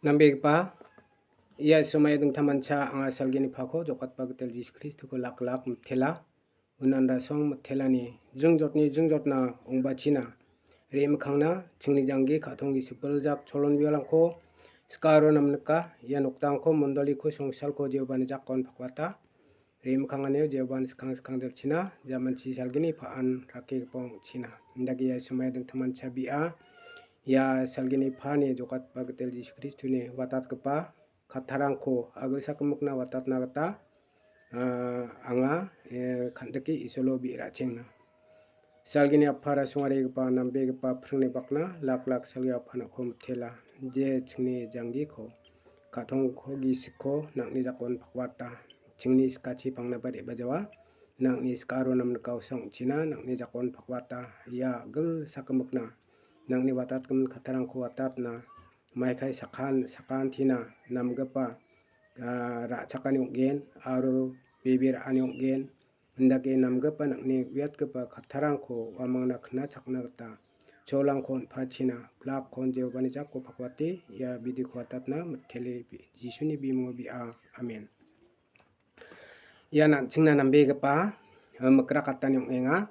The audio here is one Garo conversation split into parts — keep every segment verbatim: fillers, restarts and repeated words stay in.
Nambegipa, ia somai dingtangmancha anga salgini pako jokatba gital Jisu Kristoko lak lak mitela. Unan rasong mitelani jingjotni jingjotna ongbachina. Re·mikkangna chingni janggi ka·tonggi sipiljak cholon bialangko sikaro namnika. Ia noktangko mondoliko songsalko Jehovani jakon pakwata. Re·mikkanganio Jehovani skang skang delchina, jamanchi salgini pa·an rakkigipa ong·china. Indake ia somai dingtangmancha bia, ia salgini pani jokatba gital Jisu Kristoni watatgipa kattarangko agilsakgimikna watatna gita, ah, anga, eh, kandike Isolo bi·rachengna. Salgini apara songarigipa nambegipa pringni bakna lak lak salgi apanako mitela. Je chingni janggiko, ka·tongko gisikko nang·ni jakon pakwata. Chingni sikachi pangnaba re·bajawa. Nang·ni sikaro namnikao song·china nang·ni jakon pakwata. Ia agilsakgimikna nang·ni watatgimin kattarangko watatna maikai sakan-, sakantina namgipa, ah, ra·chakani ong·gen aro bebe ra·ani ong·gen. Indake namgipa nang·ni uiatgipa kattarangko uamangna knachakna gita cholangko on·pachina, blakkon Jehovani jako pakwate ia bidiko watatna mitele bi-, Jisuni bimungo bi·a. Amen. Ian an·chingna nambegipa, eh, mikrakatani ong·enga.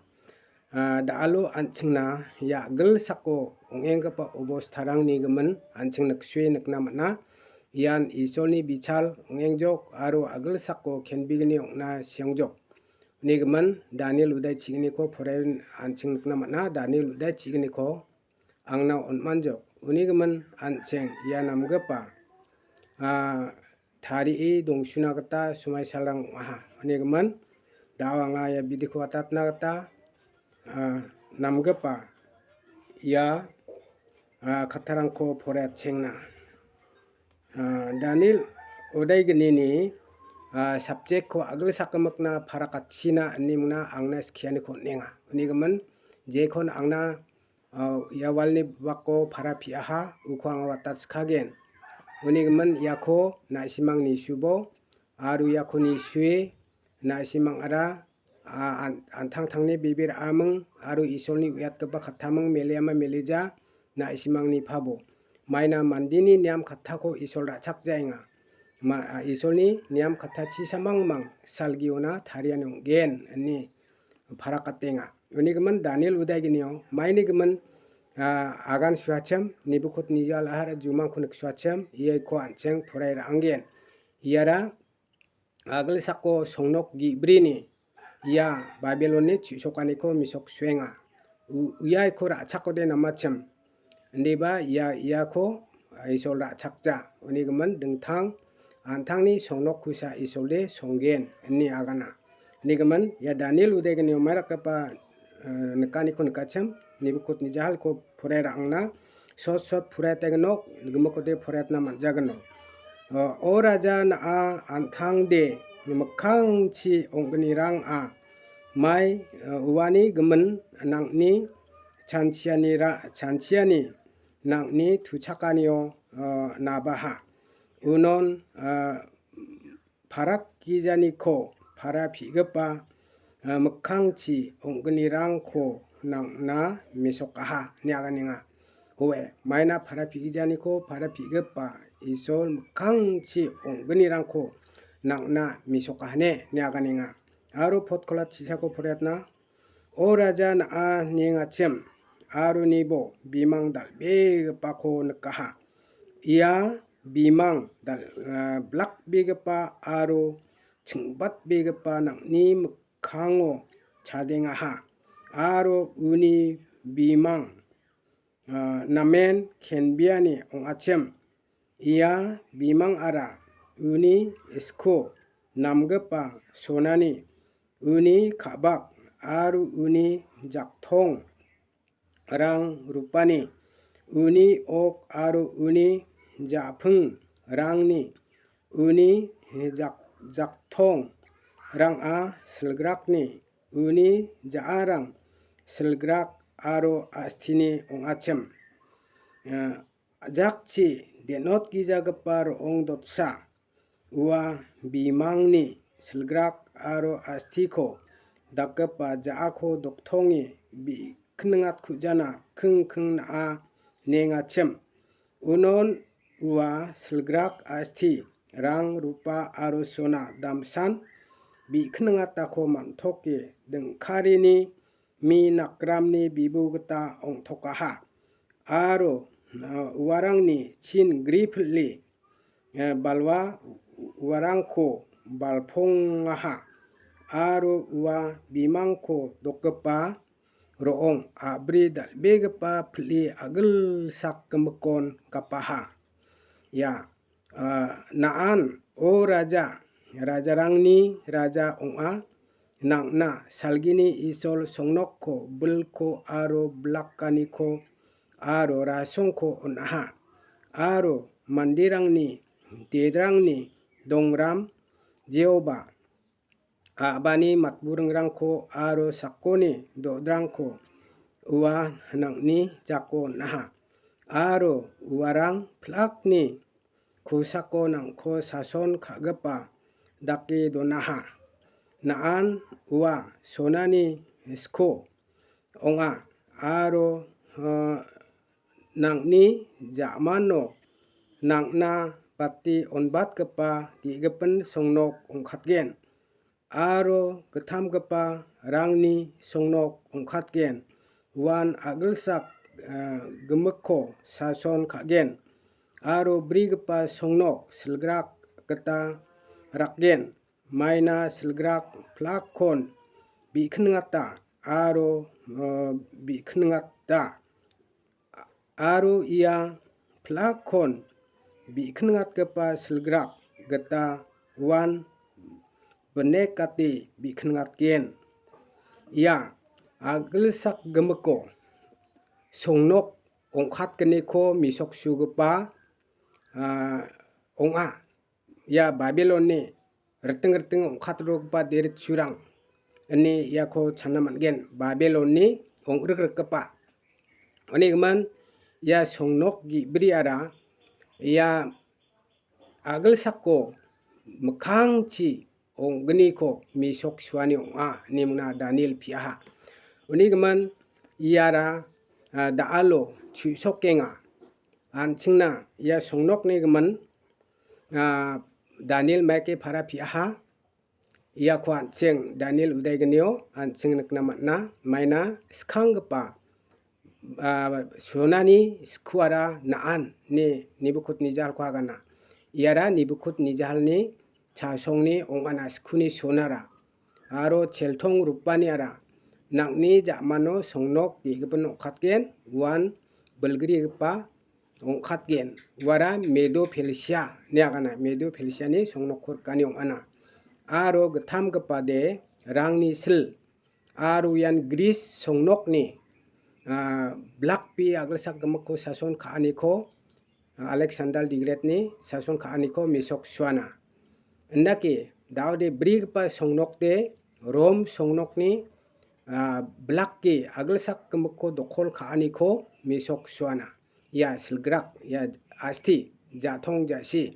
Ah, da·alo an·chingna ia agilsako ong·enggipa obostarangni gimin an·ching niksue nikna man·a. Ian Isolni bichal ong·engjok aro agilsako kenbegni ong·na siangjok. Uni gimin Daniel udai chigniko porain an·ching nikna man·a. Daniel udai chigniko angna on·manjok. Uni gimin an·ching ia namgipa, ah, tarie dongsuna gita somaisalrang ong·aha. Uni gimin da·o anga ia bidiko watatna gita, ah, namgipa ia, ah, kattarangko poraiatchengna. Ah, Daniel udaignini, ah, subject-ko agilsakgimikna parakatchina inimingna angna skianiko on·enga. Uni gimin jekon angna ah, ia walni bibako para pi·aha, uko anga watatskagen. Uni gimin iako na·simang nisubo, aro iako nisue na·simangara, ah, an-, an·tangtangni bebe ra·aming aro Isolni uiatgipa kattaming meliama melija na·simang nipabo. Maina mandeni niam kattako Isol ra·chakjaenga. Ma-, ah, Isolni niam kattachi samangmang salgiona tariani ong·gen ine parakatenga. Uni gimin Daniel udaignio maini gimin, ah, agan suachim, Nebukadnezzar ahar jumangko niksuachim, iako an·ching porai ra·anggen. Iara agilsako songnok ge·brini ia Babilonni chu·sokaniko misok suenga. U-, uiaiko ra·chakode namachim. Indiba ia, iako Isol ra·chakja. Uni gimin dingtang an·tangni songnok kusa Isolde songgen, ine agana. Uni gimin ia Daniel udaignio mairakgipa, eh, nikaniko nikachim, Nebukadnezzarko porai ra·angna, sot sot poraitegnok, gimikode poraiatna man·jagnok. O, o raja na·a an·tangde mikkangchi ong·gnirang a mai, eh, uani gimin nang·ni chanchianira-, chanchiani nang·ni tuchakanio, eh, nabaha. Unon, eh, parakgijaniko para pi·gipa, eh, mikkangchi ong·gnirangko nang·na mesokaha, ine aganenga. Oe, maina para pi·gijaniko para pi·gipa Isol mikkangchi ong·gnirangko nang·na mesokahane, ine aganenga. Aro potkola chisako poraiatna, O raja na·a niengachim, aro nibo bimang dal·begipako nikaha. Ia bimang dal-, ah, blakbegipa aro ching·batbegipa nang·ni mikkango chadengaha, aro uni bimang ah, namen kenbiani ong·achim. Ia bimangara uni isko namgipa sonani, uni ka·bak aro uni jaktongrang rupani, uni ok aro uni ja·pingrangni, uni jak-, jaktongrang a silgrakni, uni ja·arang silgrak aro a·stini ong·achim. Eh, jakchi den·otgijagipa ro·ong dotsa ua bimangni silgrak aro a·stiko dakgipa ja·ako doktonge bi-, kningat ku·jana kingking na·a nengachim. Unon ua silgrak asti, rang, rupa aro sona damsan bi·kningatako man·toke dingkarini mi nakramni bibo gita ong·tokaha. Aro, ah, uarangni chin gri pil·e, eh, balwa uarangko balpongaha. Aro ua bimangko dokgipa ro·ong a·bri dal·begipa pil·e a·gilsak gimikkon gapaha. Ia, ah, na·an, o raja, rajarangni raja ong·a, nang·na salgini Isol songnokko, bilko aro blakaniko aro rasongko on·aha, aro manderangni, dedrangni dongram, Jehoba, a·bani matburingrangko aro sakgni do·drangko ua nang·ni jako on·aha, aro uarang pilakni kosako nang·ko sason ka·gipa dake donaha. Na·an ua sonani sko ong·a, aro, eh, nang·ni ja·mano nang·na bate onbatgipa ge·gipin songnok ong·katgen, aro gittamgipa rangni songnok ong·katgen. Uan a·gilsak, eh, gimikko sason ka·gen, aro brigipa songnok silgrak gita rakgen. Maina silgrak plakkon bi·kningata aro, eh, bi·kningata. Aro ia plakkon bi·kningatgipa silgrak gita uan binekate bi·kningatgen. Ia a·gilsak gimikko songnok ong·katgniko mesoksugipa, ah, ong·a. Ia Babilonni riting-riting ong·katrogipa deritsurang ine iako chana man·gen, Babilonni ong·rikrikgipa. Unigimin ia songnok ge·briara ia a·gilsako mikkangchi ong·gniko mesoksuani ong·a ine mingna Daniel pi·aha. Unigimin iara, ah, da·alo chu·sokenga. An·chingna ia songnokni gimin, ah, Daniel maike para pi·aha. Iako an·ching Daniel udaignio an·ching nikna man·a. Maina skanggipa, ah, sonani skuara na·an ine Nebukadnezzarko agana. Iara Nebukadnezzarni chasongni ong·ana, skuni sonara. Aro cheltong rupaniara nang·ni ja·mano songnok ge·gipin ong·katgen, uan bilgrigipa ong·katgen. Uara Medo Persia ine agana, Medo Persiani songnokko rikani ong·ana. Aro gittamgipa de rangni sil, aro ian Gris songnokni, ah, blakpi a·gilsak gimikko sason ka·aniko, ah, Alexander the Greatni sason ka·aniko mesoksuana. Indake daode brigipa songnokde Rom songnokni, ah, blakki a·gilsak gimikko dokol ka·aniko mesoksuana. Ia silgrak, ia asti, ja·tong ja·si.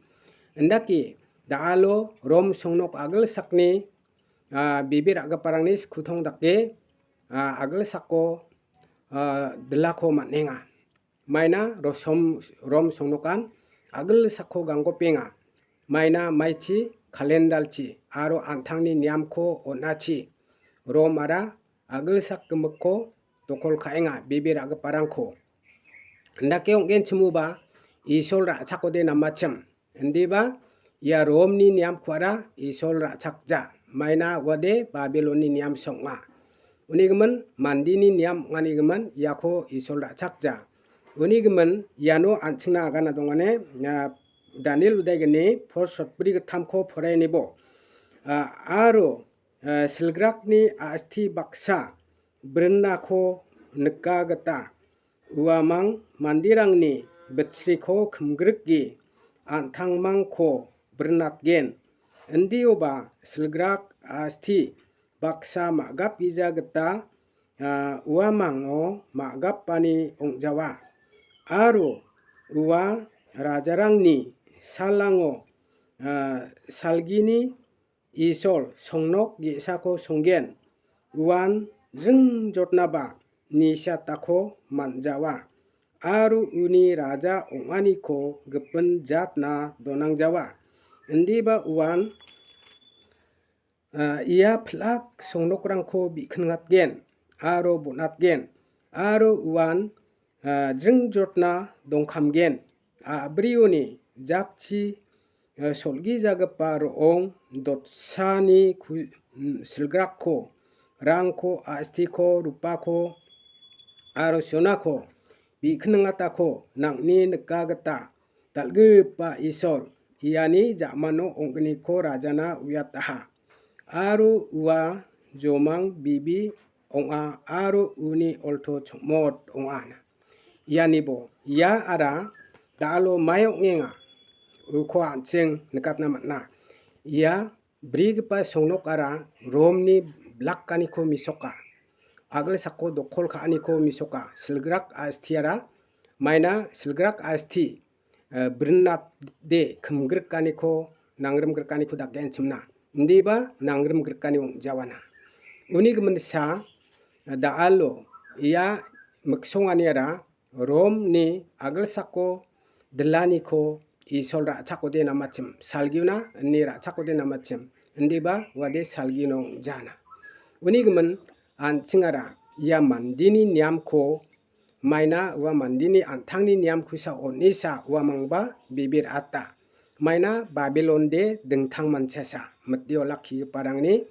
Indake da·alo Rom songnok a·gilsakni, ah, bebe ra·giparangni skutong dake, ah, a·gilsako, ah, dilako man·enga. Maina rosom-, Rom songnokan a·gilsako ganggopenga. Maina maichi, kalendalchi aro an·tangni niamko on·achi Romara a·gilsak gimikko dokol ka·enga, bebe ra·giparangko. Indake ong·genchimoba Isol ra·chakode namachim. Indiba ia Romni niamkoara Isol ra·chakja. Maina uade Babilonni niam song·a. Unigimin mandeni niam ong·anigimin iako Isol ra·chakja. Unigimin iano an·chingna agana dongane, ah, Daniel udaigini por sotbri gittamko poraianibo. Ah, aro, ah, silgrakni a·sti baksa brinako nika gita uamang manderangni bitsriko kimgrikge an·tangmangko brinatgen. Indioba silgrak a·sti baksa ma·gapgija gita, ah, uamango ma·gapani ong·jawa. Aro ua rajarangni salango, ah, salgini Isol songnok ge·sako songgen, uan jringjotnaba nisiatako man·jawa. aro uni raja ong·aniko gipin jatna donangjawa. Indiba uan, ah, ia pilak songnokrangko bi·kningatgen aro bon·atgen, aro uan, ah, jringjotna dongkamgen. A·brioni jakchi, ah, solgijagipa ro·ong dotsani ku-, mm, silgrakko, rangko, astiko, rupako aro sonako bi·kningatako nang·ni nika gita dal·gipa Isol iani ja·mano ong·gniko rajana uiataha. Aro ua jomang bibi ong·a aro uni olto chongmot ong·a. Ianibo ia ara da·alo mae ong·enga, uko an·ching nikatna man·a. Ia brigipa songnokara Romni blakaniko mesoka. Agilsako dokol ka·aniko mesoka. Silgrak astiara maina silgrak asti, eh, brinatde kimgrikaniko, nangrimgrikaniko dake an·chimna. Indiba nangrimgrikani ong·jawana. Uni giminsa, eh, da·alo ia miksonganiara Romni agilsako dilaniko Isol ra·chakode namachim, salgiona ine ra·chakode namachim, indiba uade salgino ong·jana. Uni gimin an·chingara ia mandeni niamko maina ua mandeni an·tangni niamkosa on·esa uamangba bebe ra·ata. Maina Babilonde dingtang manchasa, mitio olakkigiparangni,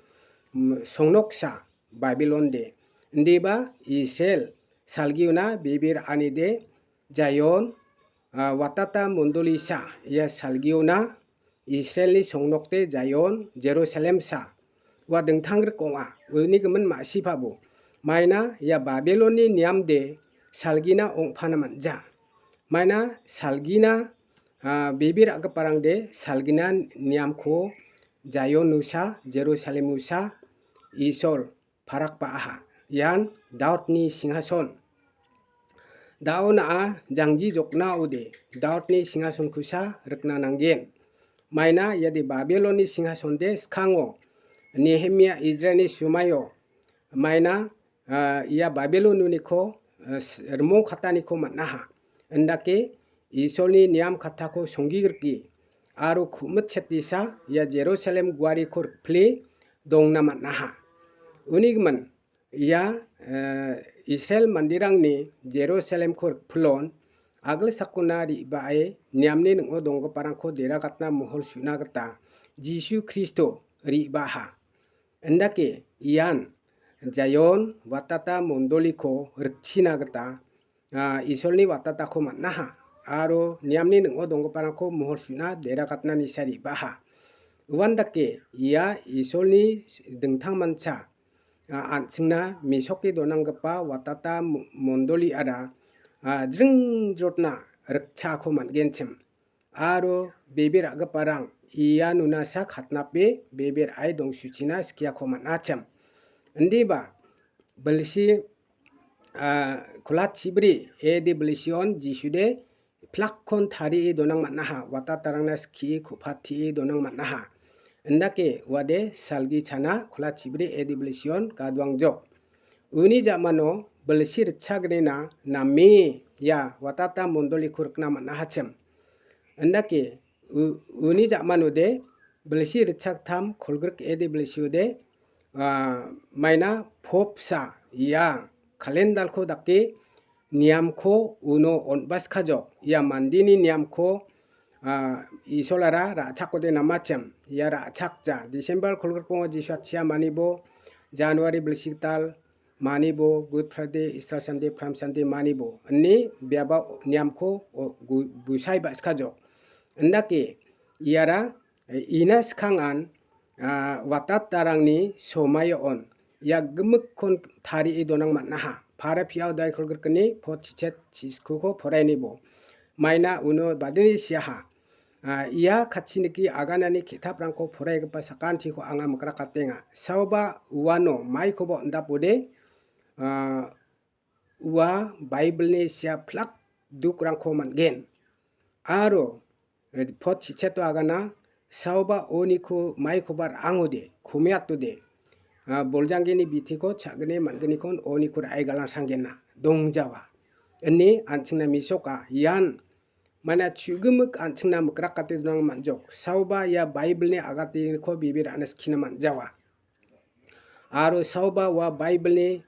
mm, songnoksa, Babilonde. Indiba Israel salgiona bebe ra·anide Jaion, ah, watata mondolisa ia salgiona Israelni songnokde Jaion Jerusalemsa ua dingtangrik ong·a. Uni gimin ma·sipabo. Maina ia Babilonni niamde salgina ong·pana man·ja. Maina salgina, ah, bebe ra·giparangde salgina niamko Jaion usa, Jerusalem usa, Isol parakba·aha. Ian Daudni singhason. Da·o na·a janggi jokna ode Daudni singhasonkosa rikna nanggen. Maina iade Babilonni singhasonde skango Nehemia Israelni sumaio maina, ah, ia Babilon uniko, ah, s-, rimongkataniko man·aha. Indake Isolni niam kattako songgigriki aro ku·mitchetisa ia Jerusalem guariko rikpile dongna man·aha. Uni gimin, ia, eh, Israel manderangni Jerusalemko rikpilon agilsakona re·bae niamni ning·o donggiparangko deragatna mohor su·na gita Jisu Kristo re·baha. Indake ian Jaion watata mondoliko rikchina gita, ah, Isolni watatako man·aha aro niamni ning·o donggiparangko mohor su·na deragatna nisa re·baha. Uandake ia Isolni dingtangmancha, ah, an·chingna mesoke donanggipa watata mo-, mondoliara, ah, jringjrotna rikchako man·genchim. Aro bebe ra·giparang ianona sak hatnape bebe ra·e dongsuchina skiako man·achim. Indiba bilsi, ah, kolatchibri A D bilsion Jisude plakkon tarie donang man·aha, watatarangna skie ku·patie donang man·aha. Indake uade salgi chana kolatchibri A D bilsion gaduangjok. Uni ja·mano bilsi ritchagnina name ia watata mondoliko rikna man·ahachim. Indake u-, uni ja·manode bilsi ritchaktam kolgrik A D bilsiode, ah, maina popsa ia kalendalko dake niamko uno on·baskajok. Ia mandeni niamko, ah, Isolara ra·chakode namachim. Ia ra·chakja. December kolgrikbongo Jisu atchia manibo, January bilsi gital manibo, Good Friday, Easter Sunday, Palm Sunday manibo. Ine biaba niamko o-, gu-, busai ba·sikajok. Indake iara, eh, ina skangan, ah, watatarangni somaio on. Ia gimikkon tarie donang man·aha. Para piao daikolgrikni pot chichet chiskuko porainibo. Maina uno badini siaha. Ah, ia katchiniki aganani ki·taprangko poraigipa sakantiko anga mikrakatenga. Saoba uano maikoba on·dapode, ah, ua Baibilni sia plak dukrangko man·gen. Aro, eh, pot chicheto agana, saoba oniko maikoba ra·angode, komiatode, ah, boljanggini bitiko cha·gni man·gniko oniko ra·e galangsanggenna, dongjawa. ine an·chingna mesoka. Ian mana chu·gimik an·chingna mikrakate donang man·jok. Saoba ia Baibilni agatiko bebe ra·na skina man·jawa. Aro saoba ua Baibilni,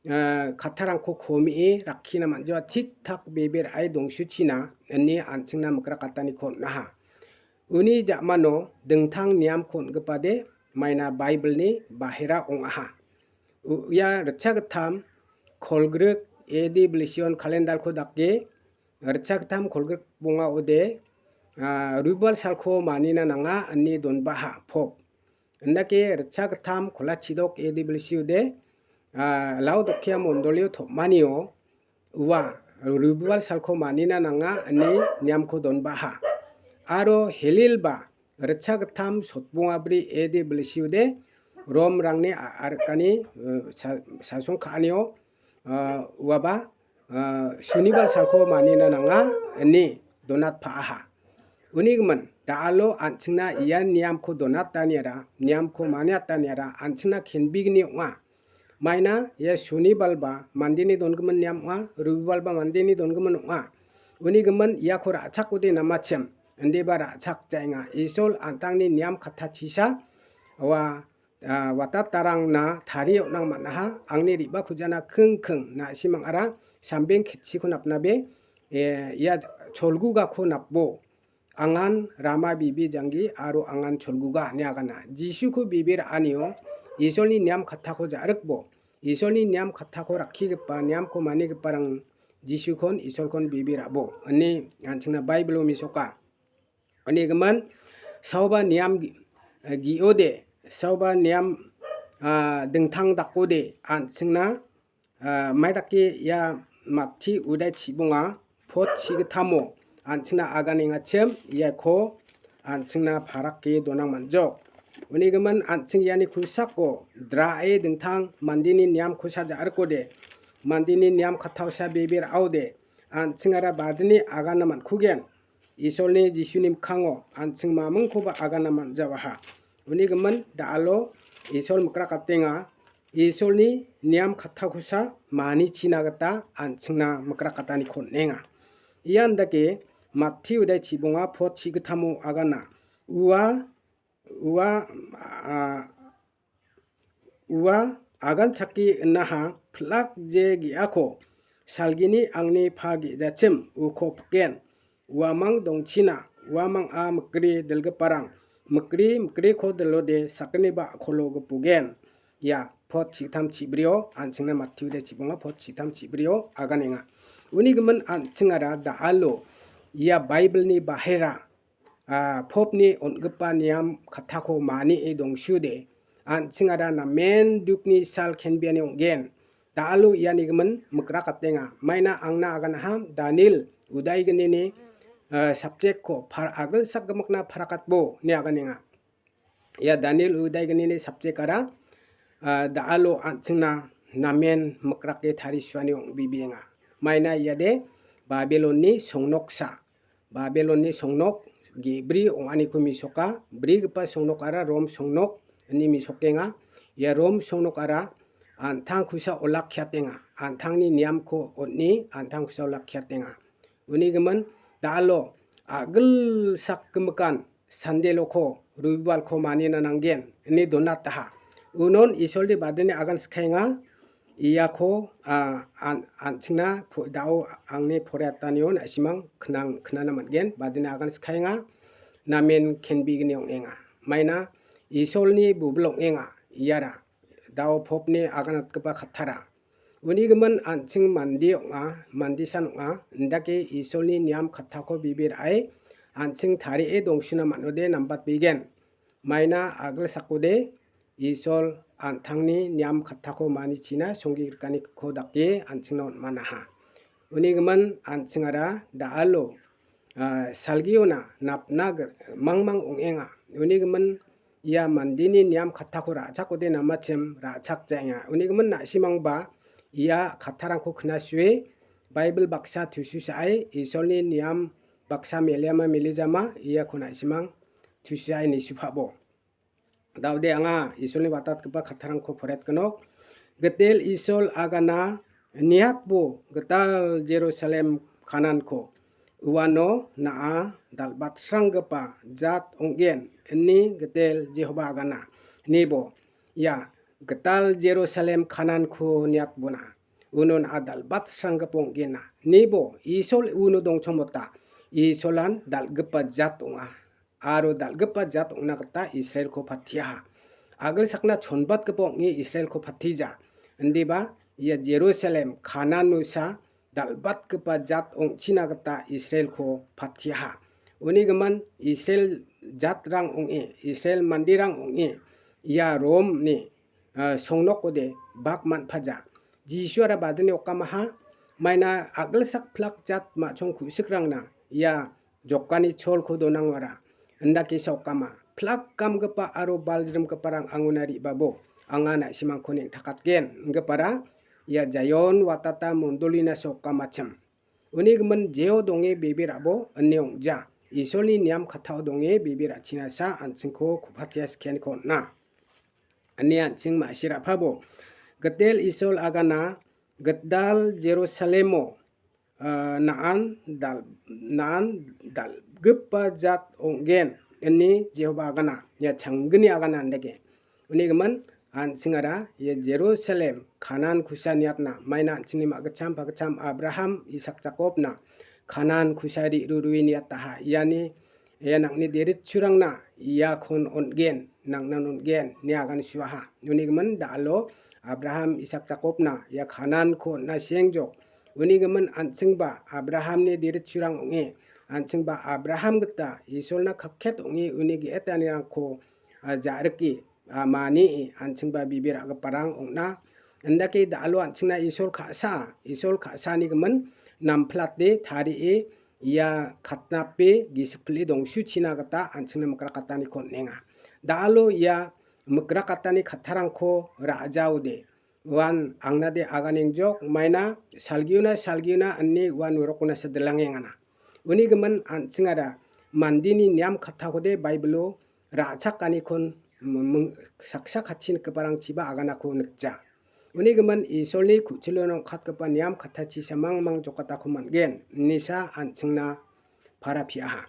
eh, kattarangko komie rakkina man·jawa, tik tak bebe ra·e dongsuchina ine an·chingna mikrakataniko on·aha. Uni ja·mano dingtang niamko on·gipade maina Baibilni bahera ong·aha. U-, ia ritchagittam kolgrik A D bilsion kalendarko dake ritchagittam kolgrik bongaode, ah, Ruibal salko manina nanga ine donbaha, Pop. Indake ritchagittam kolachidok A D bilsiode, ah, Laodikia mondolio tom·anio ua Ruibal salko manina nanga ine niamko donbaha. Aro Helilba ritchagittam sotbongabri A D bilsiode Romrangni a-, a-, rikani, eh, sa-, sasong ka·anio, ah, uaba ah, Sunibal salko manina nanga ine donatpa·aha. Uni gimin, da·alo an·chingna ia niamko donataniara, niamko maniataniara an·chingna kenbigni ong·a. Maina ia Sunibalba mandeni dongimin niam ong·a, Rubibalba mandeni dongimin ong·a. Uni gimin iako ra·chakode namachim, indiba ra·chak jaenga. Isol an·tangni niam kattachisa, ua ah, watatarangna tarie on·ang man·aha. Angni re·bakujana kingking, na·simangara sambeng ketchiko napnabe, eh, ia cholgugako napbo. Angan rama bibi janggi aro angan cholguga ine agana. Jisuko bibi ra·anio Isolni niam kattako ja·rikbo. Isolni niam kattako rakkigipa, niamko manigiparang Jisukon, Isolkon bibi ra·bo ine an·chingna Baibilo mesoka. Uni gimin, saoba niam gi-, eh, gi·ode, saoba niam, ah, dingtang dakode, an·chingna, ah, maidake ia Matti udai chibonga pot chigitamo an·chingna aganengachim, iako an·chingna parake donang man·jok. Uni gimin, an·ching iani kosako drae dingtang mandeni niam kosa ja·rikode, mandeni niam kattaosa bebe ra·ode, an·chingara badini agana man·kugen. Isolni Jisuni mikkango an·ching mamingkoba agana man·jawaha. Uni gimin da·alo Isol mikrakatenga, Isolni niam kattakosa manichina gita an·chingna mikrakataniko on·enga. Ian dake Matti udai chibonga pot chigitamo agana. Ua ua, a, ua aganchake inaha pilak je ge·ako salgini angni pa ge·jachim uko piken. Uamang dongchina, uamang a mikri dilgiparang, mikri mikriko dilode sakgniba a·kolo gipugen. Ia pot chigittam chibrio, an·chingna Mattiude chibonga pot chigittam chibrio aganenga. Uni gimin an·chingara da·alo ia Baibilni bahera ah, Popni on·gipa niam kattako manie dongsude, an·chingara namen dukni sal kenbiani ong·gen. Da·alo iani gimin mikrakatenga. Maina angna aganaha Daniel udaignini, ah, subject-ko par-, agilsak gimikna parakatbo ine aganenga. Ia Daniel udaignini subject-ara, ah, da·alo an·chingna namen mikrake tarisuani ong·bibienga. Maina iade Babilonni songnoksa. Babilonni songnok ge·bri ong·aniko mesoka. Brigipa songnokara Rom songnok ine mesokenga. Ia Rom songnokara an·tangkosa olakkiatenga. An·tangni niamko on·e an·tangkosa olakkiatenga. Uni gimin da·alo agilsak gimikan sandeloko, Rubibalko manina nanggen ine donataha. Unon Isolde badini agan skaenga. Iako, ah, an-, an·chingna po-, da·o angni poreatanio na·simang knang-, knana man·gen. Badini agan skaenga, namen kenbigni ong·enga. Maina Isolni bubil ong·enga. Iara da·o Popni aganatgipa kattara. Uni gimin an·ching mande ong·a, mandesan ong·a. Indake Isolni niam kattako bebe ra·e an·ching tarie dongsuna man·ode nambatbegen. Maina agilsakode Isol an·tangni niam kattako manichina songgrikani kko dake an·chingna on·manaha. Uni gimin an·chingara da·alo, ah, salgiona napna gir-, mangmang ong·enga. Uni gimin ia mandeni niam kattako ra·chakode namachim ra·chakjaenga. Uni gimin na·simangba ia kattarangko knasue Baibel baksa tusu sa·e Isolni niam baksa meliama melijama iako na·simang tusu sa·e nisupabo. Da·ode anga Isolni watatgipa kattarangko poretgenok. Gitel Isol agana Niatbo gital Jerusalem Kananko, uano na·a dal·batsranggipa jat ong·gen, ine gitel Jehoba agana. Nibo ia gital Jerusalem Kananko niatbona. Uno na·a dal·batsranggipa ong·gena. Nibo Isol uno dongchomota. Isolan dal·gipa jat ong·a. Aro dal·gipa jat ong·na gita Israelko patiaha. Agilsakna chonbatgipa ong·e Israelko patija. Indiba ia Jerusalem, Kanan nusa dal·batgipa jat ong·china gita Israelko patiaha. Uni gimin Israel jatrang ong·e, Israel manderang ong·e, ia Romni, ah, songnokode bak man·paja. Jisuara badini okamaha, maina agilsak plak jat ma·chong ku·sikrangna ia jokani cholko donangara. Indake saokama, plak gamgipa aro baljrimgiparang angona re·babo, anga na·simangko neng·takatgen, inggipara, ia Jaion watata mondolina saokamachim. Uni gimin jeo donge bebe ra·bo ine ong·ja. Isolni niam kattao donge bebe ra·chinasa an·chingko ku·patia skianiko on·a. Ine an·ching ma·sirapabo. Gitel Isol agana gital Jerusalemo, ah, na·an dal-, na·an dal·gipa jat ong·gen, ine Jehoba agana. Ia changgni agana andake. Uni gimin an·chingara ia Jerusalem, Kanan kusa niatna, maina an·chingni ma·gitcham pagitcham Abraham, Isak, Jakobna Kanan kusa re·rurue niataha. Iani ia nang·ni deritchurangna iakon on·gen, nangnan on·gen, ine agansuaha. Uni gimin da·alo Abraham, Isak, Jakobna ia Kananko on·na siengjok. Uni gimin an·chingba Abrahamni deritchurang ong·e, an·chingba Abraham gita Isolna kakket ong·e uni ge·etanirangko, ah, ja·rike, ah, mani an·chingba bebe ra·giparang ong·na. Indake da·alo an·chingna Isol ka·sa, Isol ka·sani gimin namplate tarie ia katnape gisikpile dongsuchina gita an·chingna mikrakataniko on·enga. Da·alo ia mikrakatani kattarangko ra·jaode, uan angnade aganengjok, maina salgiona, salgiona ine uan norokona sedelangengana. Uni gimin an·chingara mandeni niam kattakode Baibilo ra·chakanikon ming-, saksa katchi nikgiparangchiba aganako nikja. Uni gimin Isolni ku·chilon ong·katgipa niam kattachi samang mang jokatako man·gen, inesa an·chingna para piaha.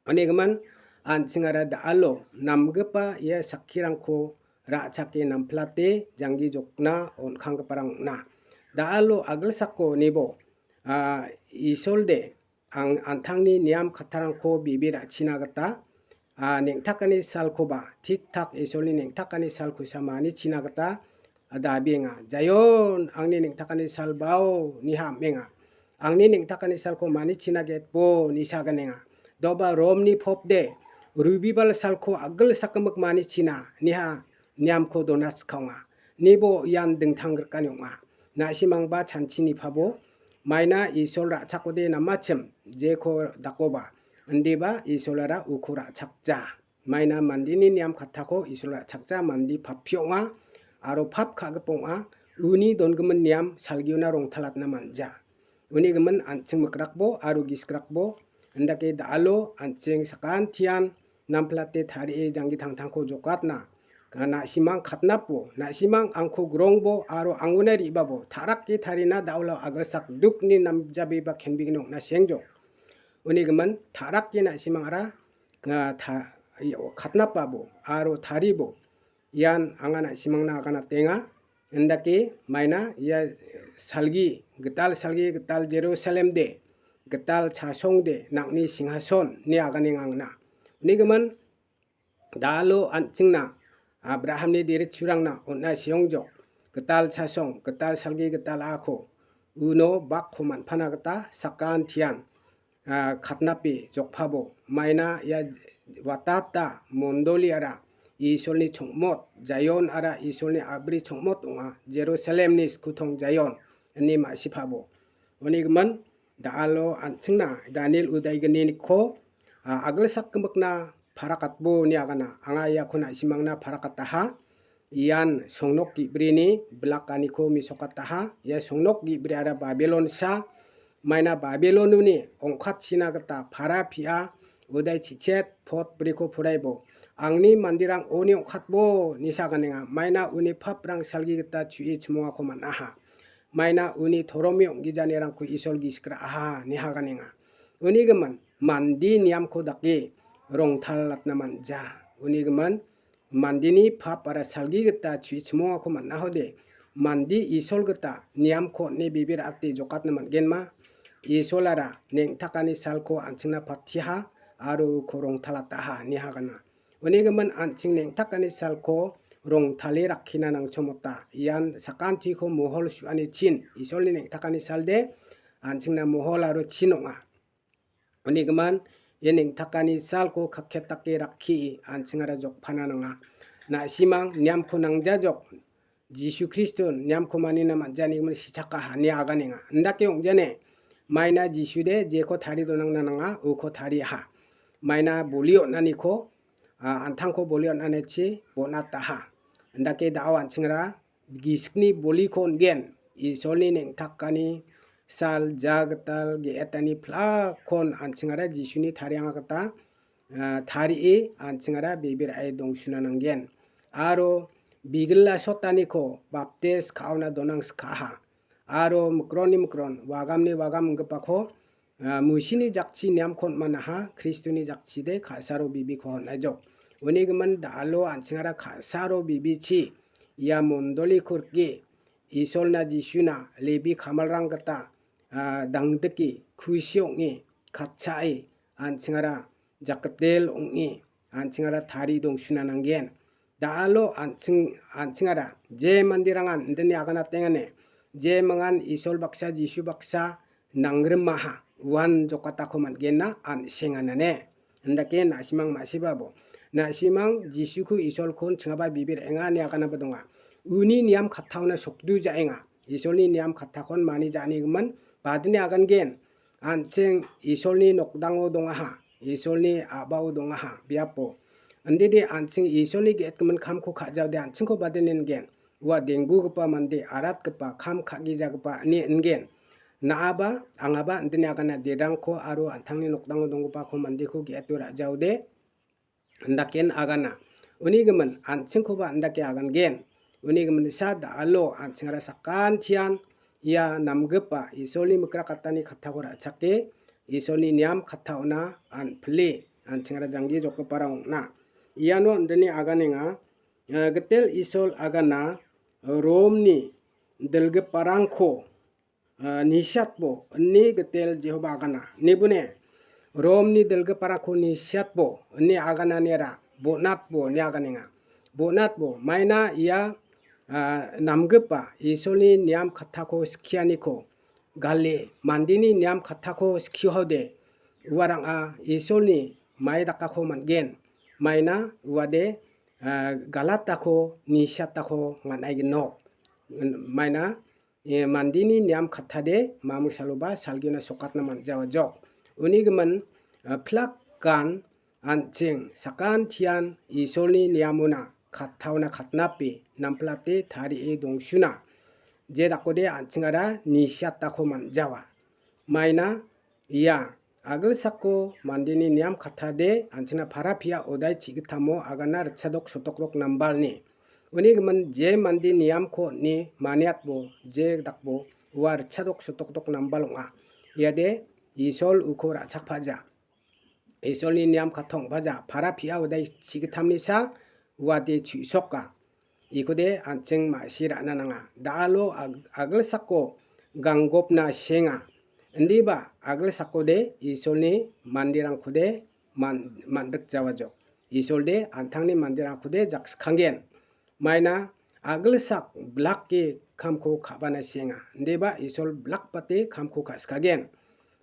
Uni gimin an·chingara da·alo namgipa ia sakkirangko ra·chake namplate janggi jokna on·kanggiparang ong·na. Da·alo agilsako nibo, ah, Isolde ang-, an·tangni niam kattarangko bebe ra·china gita, ah, neng·takani salkoba, tik tak Isolni neng·takani salkosa manichina gita, ah, dabienga. Jaion, angni neng·takani salbao, niha am·enga. Angni neng·takani salko manichina getbo, nisa ganenga. Doba Romni popde, rubibal salko agilsakgimik manichina, niha niamko dona chikaonga. Nibo ian dingtang grikani ong·a. Na·simangba chanchini pabo, maina Isol ra·chakode namachim, jeko dakoba, indiba Isolara uko ra·chakja. Maina mandeni niam kattako Isol ra·chakja, mande pappio ong·a, aro pap ka·gipa ong·a, uni dongimin niam salgiona rongtalatna man·ja. Uni gimin an·ching mikrakbo aro gisgrakbo, indake da·alo an·ching sakantian namplate tarie janggi tangtangko jokatna, na·simang katnapo, na·simang angko grongbo aro angona re·babo, ta·rake tarina da·alo agilsak dukni namjabeba kenbegni ong·na sengjok. Uni gimin ta·rake na·simangara, ah, ta-, katnapabo aro taribo. Ian anga na·simangna aganatenga. Indake maina ia salgi, gital salgi, gital Jerusalem de, gital chasong de, nang·ni singhason ine aganenga angna. Uni gimin da·alo an·chingna Abrahamni deritchurangna on·a seongjok, gital chasong, gital salgi, gital a·ako uno bakko man·pana gita sakantian ah, katnape jokpabo. Maina ia watata mondoliara Isolni chongmot, Jaion ara Isolni a·bri chongmot ong·a, Jerusalemni skutong Jaion, ine ma·sipabo. Uni gimin, da·alo an·chingna Daniel udaigniko, ah, agilsak gimikna parakatbo ine agana. Anga iako na·simangna parakataha. Ian songnok ge·brini bilakaniko mesokataha. Ia songnok ge·briara Babilon sa. Maina Babilononi ong·katchina gita para pia, udai chichet, pot briko poraibo. Angni manderang oni ong·katbo, nisa ganenga. Maina uni paprang salgi gita chu·e chimongako man·aha. Maina uni toromi ong·gijanirangko Isol gisik ra·aha ine aganenga. Uni gimin, mande niamko dake rongtalatna man·ja. Uni gimin, mandeni pap aro salgi gita chu·e chimongako man·ahode, mande Isol gita niamko on·e bebe ra·ate jokatna man·genma? Isolara neng·takani salko an·chingna patiha aro uko rongtalataha ine agana. Uni gimin an·ching neng·takani salko rongtale rakkina nangchomota. Ian sakantiko mohor su·ani chin, Isolni neng·takani salde an·chingna mohor aro chin ong·a. Uni gimin, ia neng·takani salko kaketake rakkie an·chingara jokpana nanga. Na·simang niamko nangjajok, Jisu Kristo niamko manina man·jani gimin sichakaha ine aganenga. Indake ong·jane, maina Jisude jeko tari donangna nanga, uko tariaha. Maina boli on·aniko, a, an·tangko boli on·anichi bonataha. Indake da·o an·chingara gisikni boliko on·gen. Isolni neng·takani sal, ja gital ge·etani plakon an·chingara Jisuni tarianga gita, a, tarie an·chingara bebe ra·e dongsuna nanggen. Aro bigila sotaniko baptis ka·ona donangskaha. Aro mikronni mikron, wagamni wagam inggipako, a, Musini jakchi niamko on·manaha, Kristoni jakchide ka·saro bibiko on·aijok. Uni gimin da·alo an·chingara ka·saro bibichi ia mondoliko rike, Isolna Jisuna Lebi kamalrang gita, a, dangdike kusi ong·e, katchae, an·chingara jakgitel ong·e, an·chingara tari dongsuna nanggen. Da·alo an·ching-, an·chingara je manderangan indine aganatengane, je mangan Isol baksa, Jisu baksa nangrimaha, uan jokatako man·genna an·senganane. Indake na·simang ma·sibabo. Na·simang Jisuko Isolkon chingaba bibir enga ine aganaba donga. Uni niam kattaona sokdu ja·enga. Isolni niam kattakon mani ja·ani gimin badine agangen. An·ching Isolni nokdango dongaha, Isolni a·bao dongaha, biapo. Indide an·ching Isolni ge·etgimin kamko ka·jaode an·chingko bade ningen. Ua denggugipa mande, aratgipa, kam ka·gijagipa ine ingen. Na·aba, angaba indine agana derangko aro an·tangni nokdango donggipako mandeko ge·eto ra·jaode, andaken agana. Uni gimin, an·chingkoba andake agangen. Uni gimin sa da·alo an·chingara sakantian ia namgipa Isolni mikrakatani kattako ra·chake, Isolni niam kattaona an·pile, an·chingara janggi jokgiparang ong·na. Iano indine aganenga, eh, gitel Isol agana Romni dilgiparangko ah, nisiatbo ine gitel Jehoba agana. Nebune, Romni dilgiparangko nisiatbo ine agananiara bonatbo ine aganenga. Bonatbo, maina ia, ah, namgipa Isolni niam kattako skianiko gale, mandeni niam kattako skiode, uarang·a Isolni mai dakako man·gen. Maina uade, ah, galatako nisiatako man·aigenok. Maina eh, mandeni niam kattade mamung saloba salgina sokatna man·jawa jok. Uni gimin, eh, plak gan an·ching sakantian Isolni niamona kattaona katnape namplate tarie dongsuna. Je dakode an·chingara nisiatako man·jawa. Maina ia agilsako mandeni niam kattade an·chingna para pia odai chi·gittamo agana ritchadok sotokdok nambalni. Uni gimin je mande niamko on·e maniatbo, je dakbo ua ritchadok sotokdok nambal ong·a. Iade Isol uko ra·chakpaja. Isolni niam katta ong·paja. Para pia odai chi·gittamnisa uade chu·soka. Ikode an·ching ma·si ra·na nanga. Da·alo ag-, agilsako ganggopna senga. Indiba agilsakode Isolni manderangkode man-, man·rikjawajok. Isolde an·tangni manderangkode jakskanggen. Maina agilsak blake kamko ka·bana senga. Indiba Isol blakbate kamko ka·skagen.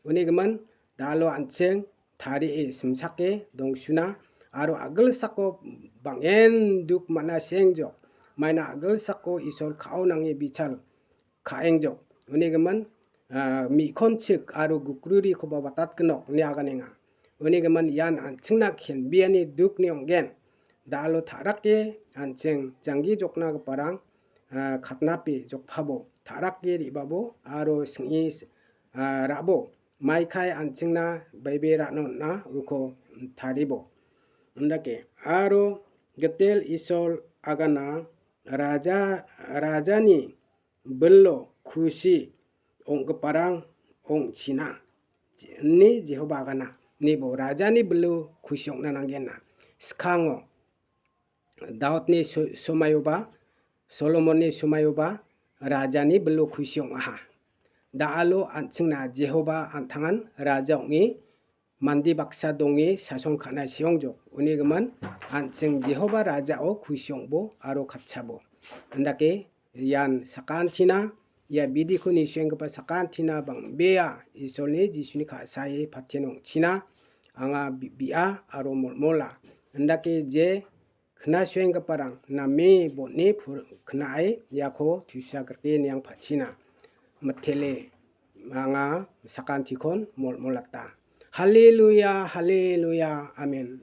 Uni gimin da·alo an·ching tarie simsake dongsuna aro agilsako bang·en duk man·a sengjok. Maina agilsako Isol ka·o nange bichal ka·engjok. Uni gimin, ah, mi·konchik aro gukrurikoba watatgenok ine aganenga. Uni gimin ian an·chingna kenbeani dukni ong·gen. Da·alo ta·rake an·ching janggi joknagiparang, ah, katnape jokpabo, ta·rake re·babo aro sing·e, ah, ra·bo. Maikai an·chingna baibe ra·na on·a uko taribo. Indake aro gitel Isol agana raja, rajani bilo kusi ong·giparang ong·china, ine Jehoba agana. Nibo rajani bilo kusi ong·na nanggena. Skango Daudni so-, somaioba, Solomonni somaioba rajani bilo kusi ong·aha. Da·alo an·chingna Jehoba an·tangan raja ong·e mande baksa donge sason ka·na seongjok. Uni gimin an·ching Jehoba rajao kusi ong·bo aro katchabo. Andake ian sakantina, ia bidiko nisuenggipa sakantina bang·bea Isolni Jisuni ka·sae patien ong·china anga bi-, bi·a aro molmola. Andake je knasuenggiparang name bon·e pur-, knae iako tusa grike niang pachina. Mitele anga sakantikon molmolata. Haleluya, haleluya, amen.